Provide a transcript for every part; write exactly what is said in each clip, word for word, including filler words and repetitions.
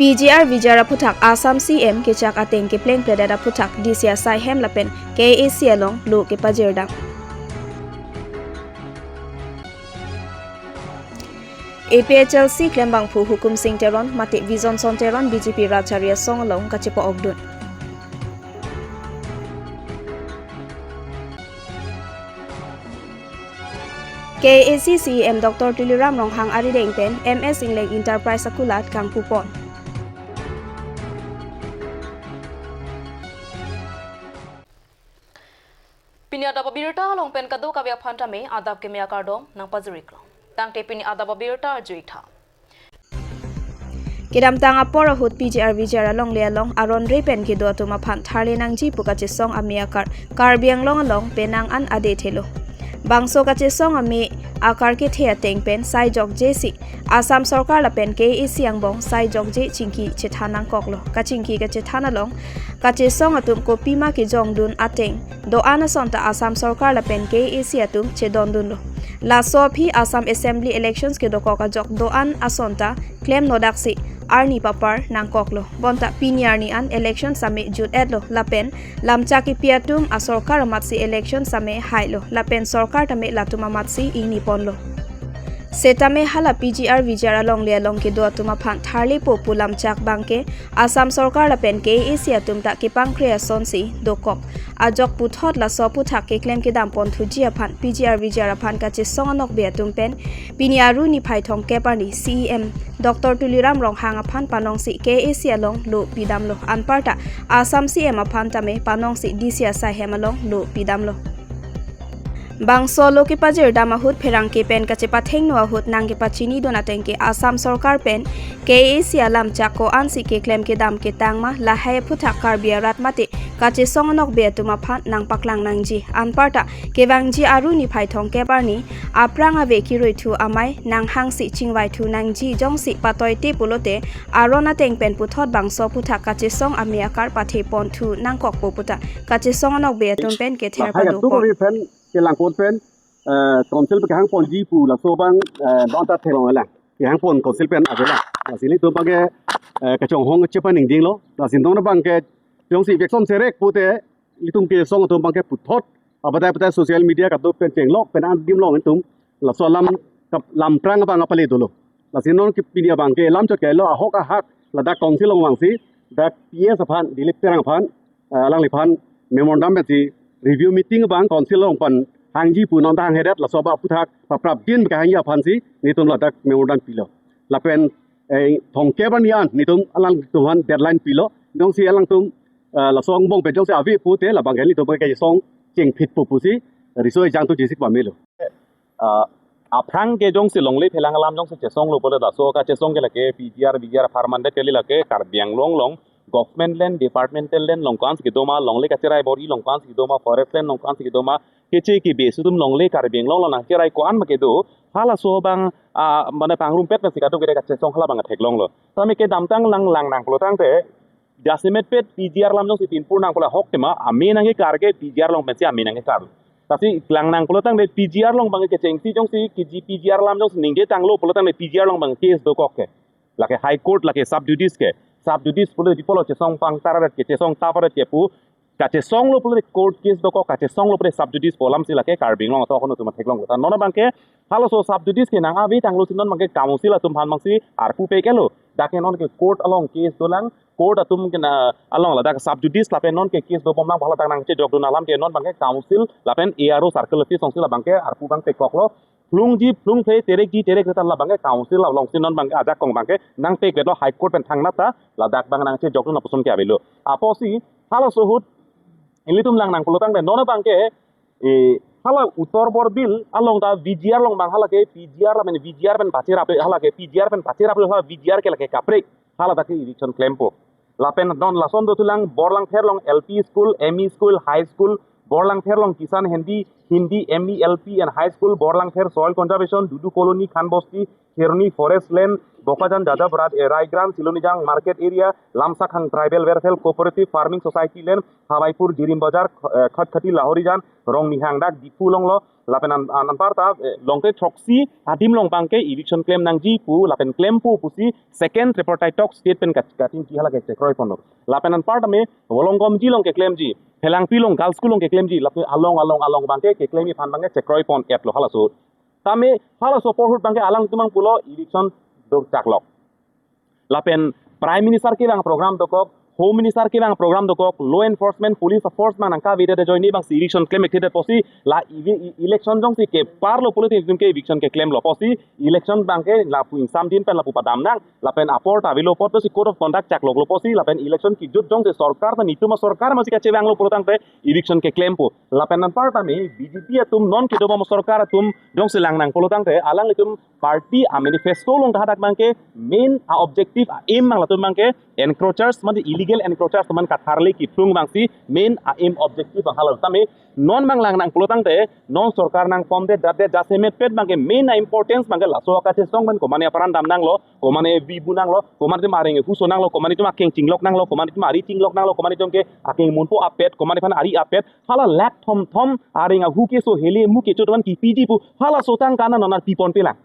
P G R V G R aphuthak Assam C M kechak ateng keplengpledet aphuthak D C asai hem lapen K A C along lo kepajirdam. A P H L C klembangphu Hukum Sing Teron mate Vision Son Teron B J P Rajhari Asong along kachepa-okdun. K A C C E M Doctor Tuliram Ronghang arideng pen M S Engleng Enterprise akulat kangpupon. Pini adap abirta along pen kadokave aphan tame adap keme akardom nangpajiriklo. Tangte pini adap abirta arjuitha. Kedamtang apor ahut P G R V G R alongle along aron re pen kedo atum aphan tharle nangji pu kachesong ame akar Karbi Anglong along penang an ade thelo. Bangso kachesong ame akar kethe ateng pen sai jokje si Assam Sorkar lapen K A C angbong sai jokje chingki chethan nangkoklo. Kachingki kachethan along kachesong atum kopima kejongdun ateng do-an ason ta Assam Sorkar lapen K A C atum chedondunlo. Laso aphi Assam Assembly Elections kedokok ajok do-an ason ta klem nodaksi arni papar nangkoklo. Bonta pini arni an elections ame jut-etlo lapen lamchak kipi atum asorkar amatsi elections ame hailo lapen sorkar tame latum amatsi ingniponlo. Setame hala P G R V G R alongle along kedo atum aphan tharlepo pu lamchak abangke Assam Sorkar lapen K A C atum ta kepangkre asonsi dokok. Ajok puthot laso aphuthak keklem kedam ponthuji aphan P G R V G R aphan kachesong anokbe atum pen pini Aru niphai thomkep arni C E M Doctor Tuliram Ronghang aphan panongsi K A C along lo pidamlo. Anparta Assam C M aphan tame panongsi D C asai hem along lo pidamlo. Bangso lo kepajirdam ahut pherangke pen kachepathengno ahut nangkepachinidun ateng ke Assam Sorkar pen K A C alamchak ko-ansi keklem kedam ketang ma lahai aphuthak Karbi arat mate kachesong anokbe atum aphan nangpaklang nangji. Anparta kevangji Aru niphai thomkep arni aphrang ave kiroithu amei nanghangsi chingvaithu nangji, jongsi patoite pulote aron ateng pen puthot bangso aphuthak kachesong ame akar patheponthu nangkokpo puta kachesong anokbe atum pen kether lahai atum padopon. Ave pen kelangpon pen, eh, council pen kehangponji pu laso abang, eh, non ta theklong lang. Kehangpon council pen avelang. Lasi ilitum abangke, eh, kachonghong chepaningdinglo. Lasi non abangke jongsi veksom serek pute ilitum kachesong atum abangke puthot abadai abadai social media kaduk pen chenglok pen adim long ilitum laso alam kap-, lamprang abang apale dolo. Lasi non ke pini abangke lam chot kailo ahok ahak ladak council along vangsi dak P S aphan Dilip Terang aphan, eh, alangliphan memorandum pensi review meeting abang council along pen hangji pu non ta hanghedet, laso aphuthak paprapdin kehangji aphansi nelitum ladak memorandum pilo. Lapen, eh, thomkep arni an nelitum alangtum aphan deadline pilo. Jongsi alangtum, eh, laso angbong pen jongsi ave pute labangke nelitum kachesong chingphitpo pusi riso ejang tu jisik pamelo. Ah, aphrang ke jongsi longle phelang alam jongsi chesonglo pule laso kachesong ke lake P G R, V G R apharman det kali, lake Karbi Anglong along government land, departmental land along ko-ansi kedo ma, longle kacherai bor-i along ko-ansi kedo ma, forest land along ko-ansi kedo ma, keche kebe isi atum longle Karbi Anglong along nangcherai ko-an ma kedo, halaso abang, ah, mane pangrumpet pensi kadokave kachesong hala abang theklonglo. Tame kedamtang lang lang nangpulotangte jasemet pet P G R alam jongsi pinpur nangpula ahok tema ame nangkekar ke P G R along pensi ame nangkekar. Lasi lang nangpulotangte P G R along abangke kechengsi jongsi kiji P G R alam jongsi ningje tanglo pulotangte P G R along abang case dokok ke. Lake High Court, lake sub judice ke. Sub judice pule di polo chesong pangtar aret ke, chesong tap aret ke pu kachesonglo pule court case dokok, kachesonglo pule sub judice pu alamsi lake Karbi Anglong atok atum theklong. Ta non abangke halaso sub judice ke nang-ave tanglosi non abangke council atum aphan abangsi arpu pekelo. Dak ke non ke court along case dolang, court atum ke na along ladak sub judice lapen non ke case dobomlang, hala dak nangchejokdun alam ke non abangke council lapen A R O circle office alongsi labangke arpu abang pekoklo. Phlungji phlungthe, terekji terekre ta labangke council alongsi non abangke ajakong abangke nangpekvetlo, High Court pen thangnat ta ladak abang nangchejokdun apuson ke avelo. Apotsi halaso ahut ilitum lang nangpulotangte non abangke, eh, hala Uttor Borbil along ta V G R along abang halake P G R lapen V G R pen pacherap, halake P G R pen pacherap hala V G R ke lake kaprek, hala dak ke eviction klempo. Lapen non lason dothulang Borlangpher along L P school, M E school, high school, Borlangpher along Kisan Hindi, Hindi M E L P and high school, Borlangpher soil conservation, Dudu Colony, Khan Bosti, Kheroni forest land, Bokajan Jadab Rad-, eh, Raigrant, Silonijang market area, Lamsakhang tribal welfare cooperative farming society land, Hawaipur Jirim Bazar, eh, Khatkhati Lahorijan, Rongnihang dak Diphu alonglo, Lapen an, an, anparta, eh, longte throksi adim along abangke eviction klem nangji pu, lapen klempo pusi second tripartite talk state pen kat-, kating ki hala ke chekroi ponlo. Lapen anparta me Volongkom G along keklemji, Phelangpi along girls school along keklemji, lapen along along along abangke keklemji aphan abangke chekroi pon-etlo halaso. Tame halaso apor ahut abangke alangtum abang pulo eviction do chaklok. Lapen Prime Minister kevang program dokok, Home Minister kevang program dokok, law enforcement, police force abang nangkavedet ajoine abangsi eviction klem-ek thedet pusi, la evi-, e-, election jongsi keparlo pulote itum ke eviction keklemlo pusi, election abangke lapu ingsamdin pen lapu padam nang, lapen apor ta avelo apot pusi code of conduct chakloklo pusi, lapen election kejut jongsi sorkar ta netum asorkar masi kachevanglo pulo tangte eviction keklempo. Lapen anparta me B J P atum non kedobom asorkar atum jongsi lang nang pulo tangte alanglitum party amanifesto along kahadak abangke main a-objective a-aim abang latum abangke encroachers mate illegal encroachers atum aphan katharle kephlung abangsi main a-aim objective abang halatum tame non abang lang nang pulo tangte non sorkar nangpomdet datdet jasemetpet abangke main a-importance abangke laso akachesong pen komatne apran dam nanglo, komatne bibu nanglo, komatne atum areng huso nanglo, komatne atum akeng chinglok nanglo, komatne atum ari chinglok nanglo, komatne atum ke akeng munpo apet, komatne aphan ari apet, hala lakh thomthom areng ahu keso hele mu kecho atum aphan kipiji pu, halaso tangka non an piponpelang.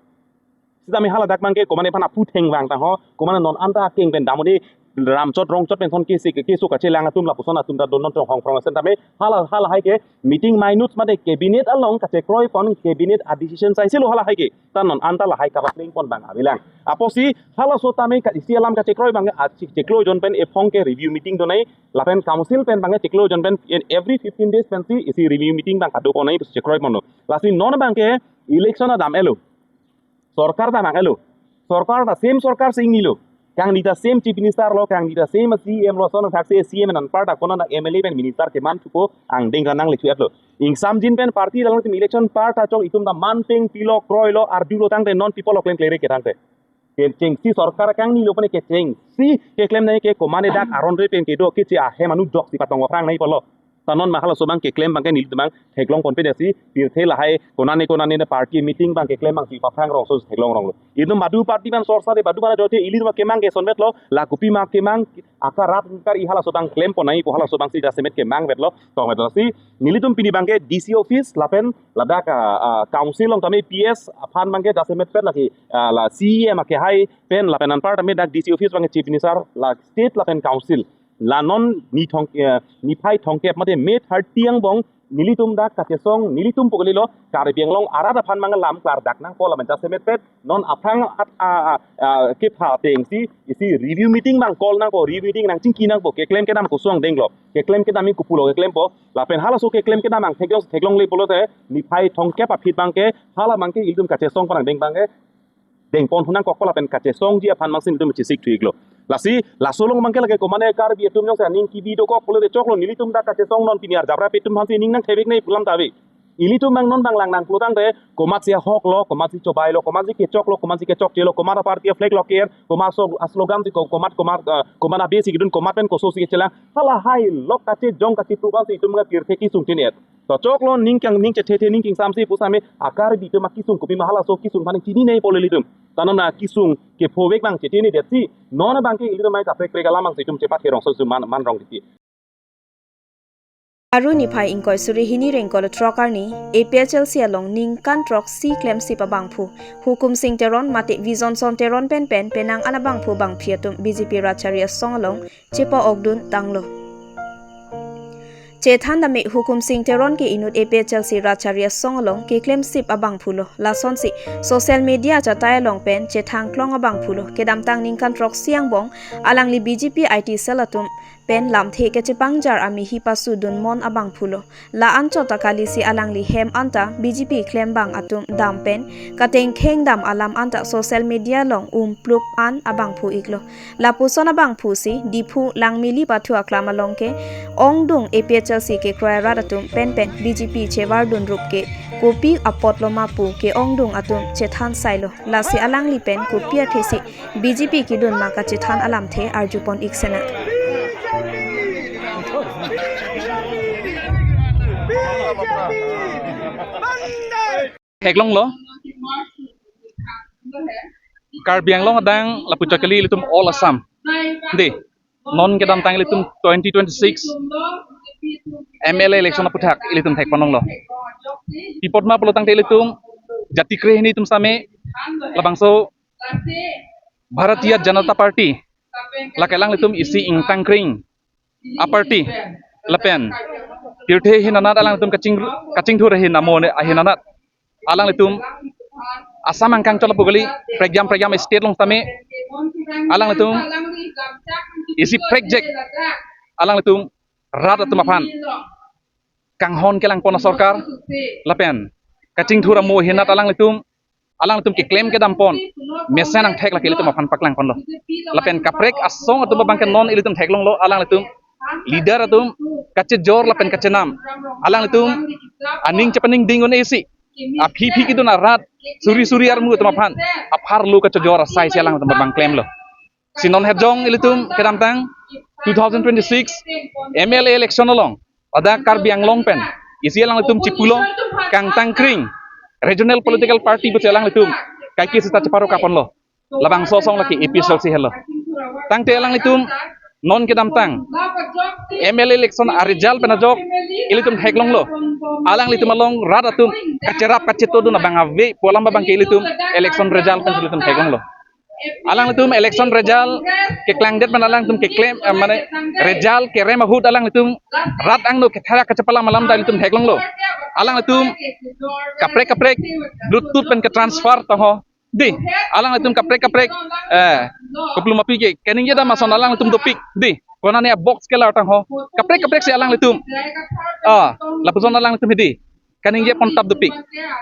Sitame haladak abangke komatne aphan aphu thengvang ta ho, komatne non anta akeng pen damode ramchot rongchot pen thon kesi keso kachelang atum lapuson atum ta don non tong hongprong asen tame hala, halahai ke meeting minutes mate cabinet along kachekroi pon cabinet a-decision saisilo halahai ke. Ta non anta lahai kapapleng pon abang avelang. Apotsi halaso tame ka isi alam kachekroi abang a chek-, cheklo jon pen ephong ke review meeting donai, lapen council pen abangke cheklo jon pen in every fifteen days pensi isi review meeting abang kado ponai pusi chekroi ponlo. Lasi non abangke election adam-etlo. Sorkar ta mang-etlo. Sorkar ta same sorkar si ingnilo. Kangni ta same chief minister lo, kangni ta same C E M lo, son thaksi C E M anparta konat M L A pen minister keman thupo angdeng ra nangle thu-etlo. Ingsamjin pen party alangtum election parta chok itum ta manpeng pilo kroilo arjulo tangte non people oklem klere ke tangte. Kechengsi sorkar kangnilo pone kechengsi keklem nai ke komatne dak aron re pen kedo keche ahem anu joksi patong aphrang nai pulo. Ta non ma halaso abang keklem abangke nelitum abang theklong ponpe desi pirthe lahai konane konane ne party meeting abang keklem abangsi paphrang rongso theklong ronglo. Itum badu party abang sorsa de badu abang dote ilitum kemang ke sonvetlo, la kopi ma kemang akarat kar-i halaso abang klem ponai pu halaso abangsi jasemet kemangvetlo, tongvetlo si nelitum pini abangke D C office lapen ladak, ah, ah, council along tame P S aphan abangke jasemetpet lagi, ah, la C E M akehai pen lapen anparta me dak D C office abangke chief minister la state lapen council. La non ni thong, eh, niphai thongkep mate May thirty angbong nelitum dak kachesong nelitum pu kalilo Karbi Anglong arat aphan mang lam klardak nangpo lapen jasemetpet non aphrang at, a, a, a, kepha atengsi isi review meeting abang call nangpo, review meeting nangchingki nangpo, keklem kedam koson denglo, keklem kedam ni kopulo keklempo, lapen halaso keklem kedam abang theklong theklongle pulote niphai thongkep aphi abangke hala abangke ilitum kachesong pon angdeng abangke dengpon hu nangkokpo lapen kachesongji aphan abangsi nelitum chesik thu-iklo. Lasi laso along abangke lake komatne Karbi atum jongsi aning kebi dokok pulote choklo, nelitum dak kachesong non pini arjap rap atum aphansi ning nangthevek nai pu alam ta ave. Ilitum abang non abang lang nang pulo tangte komatsi ahoklo, komatsi chobailo, komatsi kechoklo, komatsi kechokchelo, komat aparty a-flag loker, komat aso-, aslogan si ko-, komat, komat, eh, komat abesi kedun, komat pen kososi kechelang, halahai lok kachejong kachepru abangsi itum abang pirthe kesung chinine. To choklo ning kang ning chethethe ning kangsamsi pusitame a-Karbi atum akesung kopi ma halaso kesung aphan chinine pulo ilitum. Ta non akesung kephovek abang chethenedetsi non abangke ilitum mai kaprek prek alam abangsi itum chepat herong so suman man rong titi. Aru niphai ingkoi suri hini ingkoi throk arni A P H L C along ningkan throksi klemsip abangphu Hukum Sing Teron mate Vision Son Teron pen pen penang an abangphu bangphli atum B J P Rajchari Asong along chepa-okdun tanglo. Chethan dame Hukum Sing Teron ke inut A P H L C Rajchari Asong along keklemsip abangphulo. Lasonsi social media achatai along pen chethangklong abangphulo. Kedamtang ningkan throksi angbong alangli B J P I T cell atum pen lamthe kachepangjar amehi pasudun mon abangphulo. La anchot ta kalisi alangli hem anta B J P klembang atum dam pen katengkheng dam alam anta social media along umplup an abangphu-iklo. Lapuson abangphusi Diphu Langmili pathu aklam along ke-ongdung A P H L C kekroi arat atum pen pen B J P chevardun rup ke kopi apotlo ma pu ke-ongdung atum chethan sailo. Lasi alangli pen kopi athesi B J P kedun ma kachethan alamthe arjupon-ik sena. Theklonglo. Karbi Anglong adang lapuchot kali ilitum all Assam. De. Non kedamtang ilitum twenty twenty-six M L A election aputhak ilitum thekponlonglo. Pi apot ma pulo tangte ilitum jati krehini atum sitame labangso Bharatiya Janata Party, lake alanglitum isi ingtangkring a-party, lapen pirthe ahin anat alanglitum kaching, kachingthur ahin amo ne ahin anat alanglitum Assam angkang cholo pu kali, pregiam pregiam state along sitame alanglitum isi prekjak alanglitum rat atum aphan kanghon kelangpon asorkar, lapen kachingthur amo ahin anat alanglitum, alanglitum keklem kedampon mesen angthek lake ilitum aphan paklangponlo. Lapen kaprek asong atum abangke non ilitum theklonglo, alanglitum leader atum kachejor lapen kachenam, alanglitum aning chepaningding un-e si aphi aphi kedun arat suri suri armu atum aphan apharlo kachejor asai si alanglitum abang klemlo. Si non hejong ilitum kedamtang two thousand twenty-six M L A election along ladak Karbi Anglong pen isi alanglitum chipulo kangtangkring regional political party pusi alanglitum kaike seta cheparo kaponlo. Labangso asong lake A P H L C helo. Tangte alanglitum non kedamtang M L A election a-result pen ajok ilitum theklonglo, alanglitum along rat atum kacherap kachetodun abang ave pu alam abangke ilitum election result pen ilitum theklonglo. Alanglitum election result keklangdet pen alanglitum keklem, eh, mane result kerem ahut alanglitum rat angno kethara kachepalam alam ta ilitum theklonglo. Alanglitum kaprek kaprek Bluetooth pen ke-transfer tangho. Dei, alanglitum kaprek kaprek, eh, koplum api ke kaningje dam ason alanglitum dopik. Dei, konane a-box kelar tangho. Kaprek kaprek si alanglitum, ah, lapuson alanglitum hidi kaningje pon tap dopik.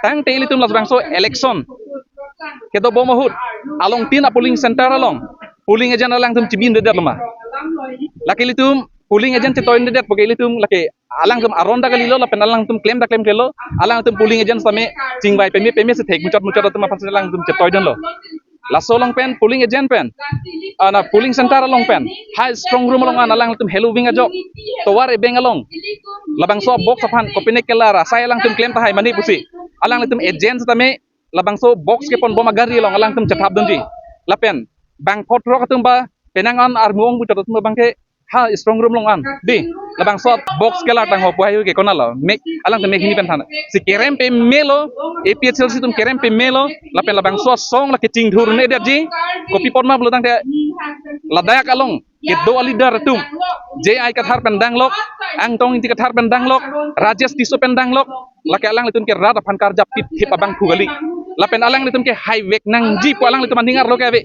Tangte ilitum labangso election kedobom ahut along tin a-polling center along polling agent alangtum chibindedetlo ma? Lake ilitum polling agent chetoidedet puke ilitum lake alangtum aron ta kalilo lapen alangtum klem ta klemklelo, alangtum polling agent sitame chingvai peme peme si thek muchot muchot atum aphan si alangtum chetoidunlo. Laso along pen polling agent pen, ah, na polling center along pen ha strong room along an alangtum heloving ajok tovar ebeng along labangso box aphan kopine kelar asai alangtum klem tahai mane pusi alanglitum agent sitame labangso box keponbom agari along alangtum chethapdunji. Lapen bang photrok atum ba penang an armu ong muchot atum abangke ha strong room along an, dei, labangso box kelar tangho pu haihui ke konatlo, mek alangtum mek hini pen than. Si kerem pemelo, A P H L C atum kerem pemelo, lapen labangso asong lake chingthur un-edetji. Kopi apot ma pulo tangte ladak along kedo a-leader atum, J I Kathar pen danglok, Angtong Ingti Kathar pen danglok, Rajesh Tisso pen danglok, lake alanglitum ke rat aphan karjap pit thip abangphu kali. Lapen alanglitum ke haivek nangji pu alanglitum aning arlo ke ave.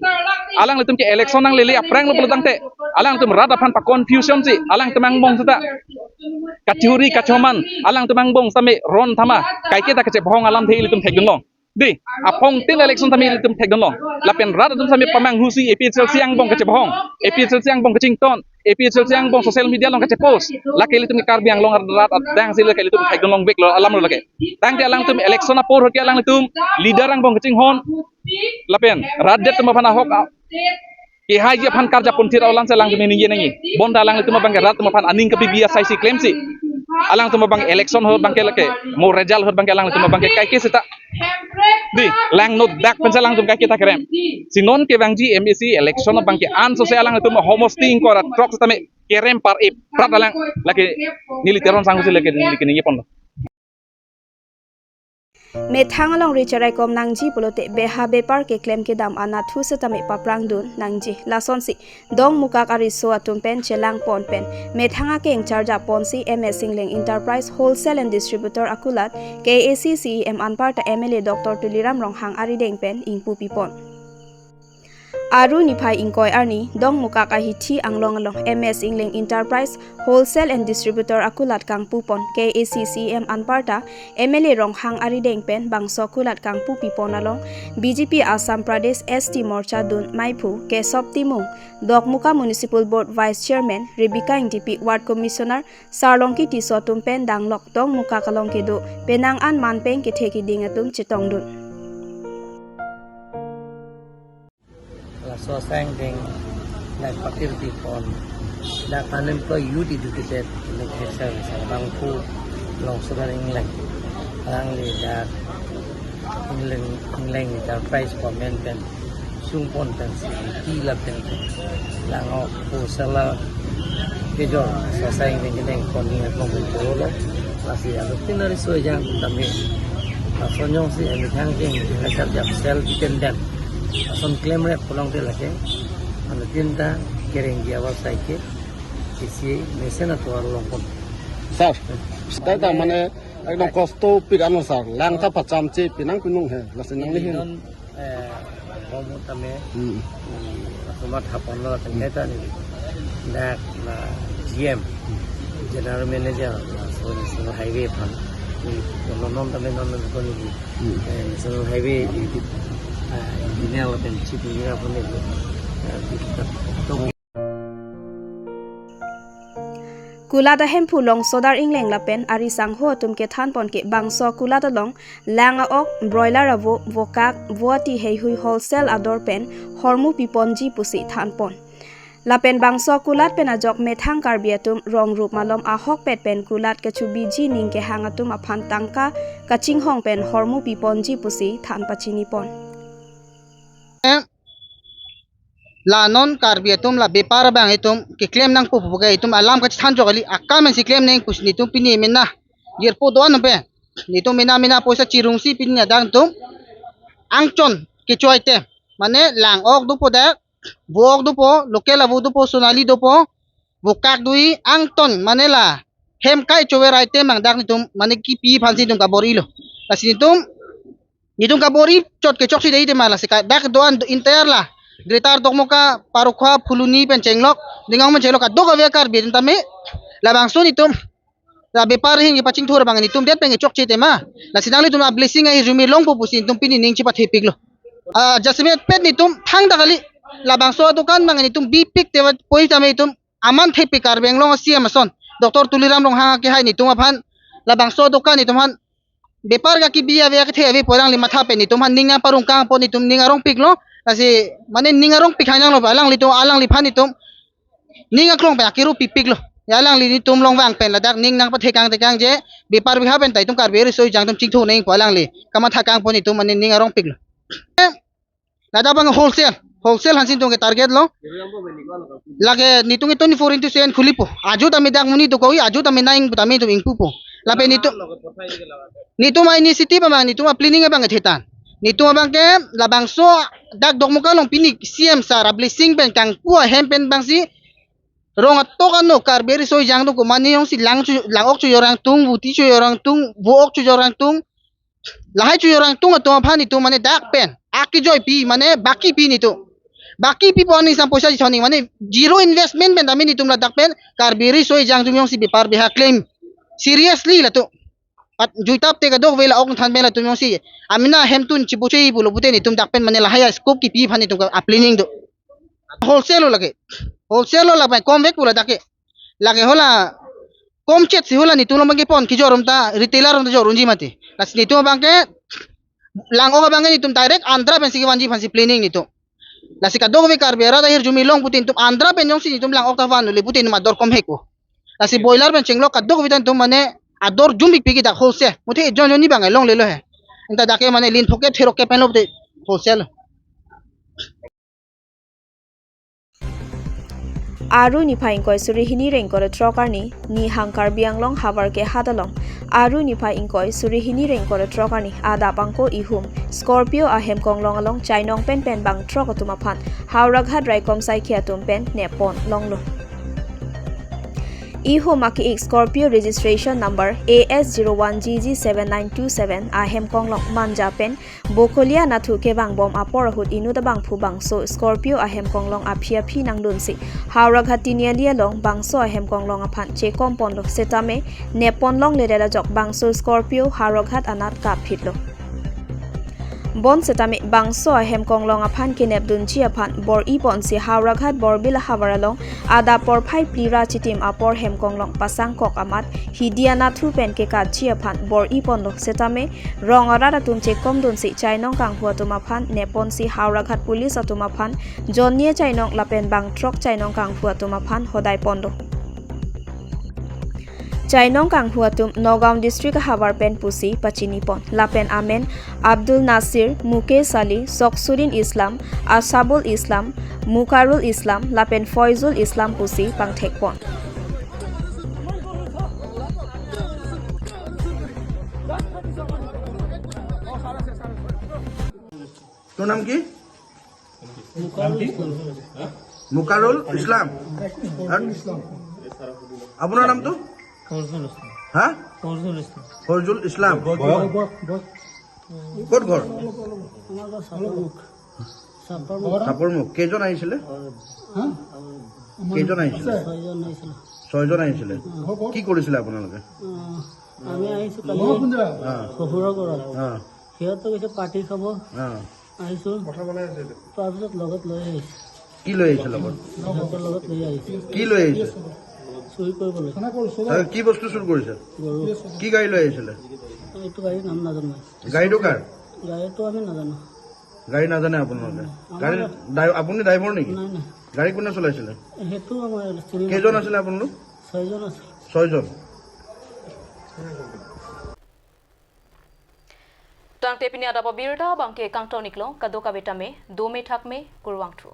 Alanglitum ke election nanglele aphranglo pulo tangte alangtum rat aphan pa-confusion si alangtum angbong seta kachihuri kachoman, alangtum angbong sitame ron thama, kaike ta kachebohong alamthe ilitum thekdunlong. Dei, aphongtin election sitame ilitum thekdunlong. Lapen rat atum sitame pamanghu si A P H L C angbong kachebohong, A P H L C angbong kachington, A P H L C angbong social media along kachepost. Lake ilitum Karbi Anglong rat adang si lake ilitum thekdunlongveklo alamlo lake. Tangte alangtum election apor ahut ke alangtum leader angbong kachinghon, lapen rat det atum aphan ahok a- kehai aphan karjap pon thir alam si alangtum ningje nangji. Bonta alangtum abangke rat atum aphan aning kapipi asai si klemsi alangtum abang election ahut abangke lake mo result ahut abangke alangtum abangke kaike seta, dei, langno dak pensi alangtum kaike ta kerem. Si non kevangji M A C election abangke ansose alangtum homosti ingkoi ra throk sitame kerem par-e prat alang, lake neli Teron Sangho si lake neli kaningje ponlo. Methang alongri cheraikom nangji pulote beha bepar keklem kedam anatthu setame paprangdun nangji. Lasonsi Dongmukak ariso atum pen chelangpon pen methang akeng charjapponsi M S Ingleng Enterprise Wholesale and Distributor akulat K A A C C E M anparta M L A Doctor Tuliram Ronghang arideng pen ingpupipon. Aru niphai ingkoi arni Dongmukak ahithi anglong along M S Ingleng Enterprise Wholesale and Distributor akulat kangpupon K A A C C E M anparta M L A Ronghang arideng pen bangso akulat kangpupipon along B J P Assam Pradesh S T Morcha dun maiphu Kesop Timung, Dokmoka Municipal Board Vice Chairman Rebecca Ingtipi, Ward Commissioner Sarlongki Tisso atum pen danglok Dongmukak along kedo penang an manpeng kethe keding atum chetongdun. Laso asai angdeng dak pakirpipon, dak unemployed youth educated, educated service abangphu Longsolar Ingleng, alangli dak Ingleng, Ingleng Enterprise government pen sungpon pensi pi lapen lang-ok pu sala kejor laso asai angdeng kedengpon ni aklong pen cholo. Lasi alutin ariso ejang tame, lason jongsi emethang ke, emethang kacharjap self dependent, lason klemrep pulote lake, alutin ta kerengji awar sai ke, isi mesen atovar longpon. Sir, sir, ta mane ekdom kosto pik ano sir, lang ta pacham che pinang pinung he, lasi nangli hin. Non, eh, bom tame, Hmm. i, laso mathaponlo, tangkai ta ni, dak la G M, General Manager, laso National Highway aphan, i, non non tame non non kon ni, Hmm. eh, National Highway, i, eh, engineer lapen chief engineer aphan ni, eh, i, Kulat ahemphu Longsodar Ingleng lapen ari sangho atum kethanpon ke bangso kulat along lang a-ok, broiler avo, vokak, vo ati heihui wholesale ador pen hormu piponji pusi thanpon. Lapen bangso kulat pen ajok methang Karbi atum rong rup malom ahokpet pen kulat kechubiji ning kehang atum aphan tangka kachinghong pen hormu piponji pusi than pachinipon. La non Karbi atum la bepar abang itum keklem nangpo pu ke itum alam kachethan jok kali, akam si klem nang pusi netum pini mena jirpo do-an pen netum mena mena poisa chirungsi pini adang atum angchon kecho item, mane lang ok dopo, dak vo ok dopo, local avo dopo, Sonali dopo, vokak do-i, angton mane la hem kai chover item abang dak netum mane kipi aphansi netum kabor-ilo. Lasi netum netum kabor-i chot ke choksi dei tema, lasi ka dak do-an entire la Greater Dokmoka, Parokhowa, Phuloni pen chenglok, Dingang pen chenglok, kadokave Karbi atum tame labangso netum la bepar ahin kepachingthur abang netum det pen kechokche tema. Lasi nanglitum a-blessing ahirjume longpo pusi netum pini ning chepathepiklo. Ah, jasemet pet netum thangta kali, labangso adokan abang netum bipik te poi tame itum aman thepik, Karbi Anglong a-C M ason Doctor Tuliram Ronghang akehai netum aphan labangso adokan netum aphan bepar kakibi ave, akethe ave pu alangli matha pen netum aphan ning nangparong kangpo, netum ning arongpiklo. Lasi mane ning arongpik hai nanglo, alanglitum, alangliphan netum ning aklong pen akiro pipiklo. Ya alangli netum longvang pen ladak ning nangpathe kang tekang je bepar beha pen ta itum Karbi riso ejang atum chingthu nangpo, alangli kamatha kangpo, netum mane ning arongpiklo. Ladak abang wholesale, wholesale aphansi netum ke target lo. Lake netum ke twenty-four into seven khulipo. Ajo tame dak monit dokok-i, ajo tame nang pu tame netum ingpupo. Lapen netum, netum a-initiative abang, netum a-planning abang kethetan. Netum abang ke labangso dak Dokmoka along pini C M sir a-blessing pen kangpu ahem pen abangsi rong atok ano Karbi riso ejang atum komane jongsi lang chu, lang ok chojor angtung, vo ati chojor angtung, vo ok chojor angtung, lahai chojor angtung atum aphan netum mane dak pen akejoi pi, mane baki pi netum. Baki pipo aning sam poisa chithon, mane zero investment pen tame netum ladak pen Karbi riso ejang atum jongsi bepar beha klem seriously latum, at juitap te kadokave la ok than pen latum jongsi amena hemtun chipuche pulo pute netum dak pen mane lahai a-scope kipi aphan netum a-planning do. Wholesale lo lake. Wholesale lo lapen komvek pu ladak ke. Lake hala komchet si hala netum along abang kepon, kejor atum ta, retailer atum ta jor unji mati. Lasi netum abang ke lang ok abang ke netum direct Andhra pensi kevanji aphansi planning netum. Lasi kadokave Karbi arat ahirjume long pute netum Andhra pen jongsi netum lang ok ta van ule pute netum ador komhek o. Lasi broiler pen chenglok kadokave ta netum mane ador jumbi piki dak wholesale. Muthe jon jon ni abang longlelo he. Anta dak ke mane lin phoket therok ke penlo pute wholesale. Aru niphai ingkoi suri hini ra ingkoi ra throk arni, Nihang Karbi Anglong havar kehat along, Aru niphai ingkoi suri hini ra ingkoi ra throk arni adap angko ihum Scorpio ahem konglong along chainong pen pen bang throk atum aphan Howraghat raikom saikhi atum pen neppon longlo. Ihum ake-ik Scorpio registration number A S zero one G G seven nine two seven ahem konglong Manja pen Bokolia nathu kevang bom apor ahut inut abangphu bangso Scorpio ahem konglong aphi aphi nangdunsi Howraghat Tiniali along bangso ahem konglong aphan chekom ponlo setame neppon longledet ajok bangso Scorpio Howraghat anat kapphitlo. Bon setame bangso ahem konglong aphan kenepdunji aphan bor-i ponsi Howraghat Borbil ahavar along adap porphai phli ra chitim apor hem konglong pasang kok amat hidi anathu pen kekatji aphan bor-i ponlo setame rong arat atum chekomdunsi chainong kanghu atum aphan nepponsi Howraghat police atum aphan jonnie chainong lapen bang throk chainong kanghu atum aphan hodai ponlo. Chainong kanghu atum Nagaon district ahavar pen pusi pachinipon. Lapen amen Abdul Nasir, Mukesh Ali, Soksurin Islam, Asabul Islam, Mukarul Islam lapen Foizul Islam pusi pangthekpon. তোৰ নাম কি? মুকাৰুল ইছলাম। আৰু আপোনাৰ নামটো? ফজলুল ইছলাম। হা? ফজলুল ইছলাম। ফজলুল ইছলাম। ক'ত ঘৰ? আমাৰ ঘৰ চাপৰমুখ। চাপৰমুখ। চাপৰমুখ। কেইজন আহিছিলে? হা? কেইজন আহিছিলে? ছয়জন আহিছিলে। ছয়জন আহিছিলে। কি কৰিছিলে আপোনালোকে? অ, আমি আহিছো কালি। অ। শহুৰৰ ঘৰত। অ। সিহঁতে কৈছে পাৰ্টি খাব। অ। আহিছো। তাৰপিছত লগত লৈ আহিছো। কি লৈ আহিছে লগত? সিহঁতৰ লগত লৈ আহিছো। কি লৈ আহিছে? চুৰি কৰিবলৈ। আৰু কি বস্তু চুৰ কৰিছে? গৰু। কি গাড়ী লৈ আহিছিলে? এইটো গাড়ীৰ নাম নাজানো মই। গাড়ীটো কাৰ? গাড়ীটো আমি নাজানো। গাড়ী নাজানে আপোনালোকে? আমাৰ গাড়ী ড্ৰাই-, আপুনি ড্ৰাইভাৰ নেকি? নাই, নাই। গাড়ী কোনে চলাইছিলে? সেইটো আমাৰ চিনি কেইজন নাপাওঁ। আছিলে আপোনালোক? ছয়জন আছিলে। ছয়জন। Tangte pini adap abirta abangke kangton-iklo, kadokave tame dome thakme, kurvangthu.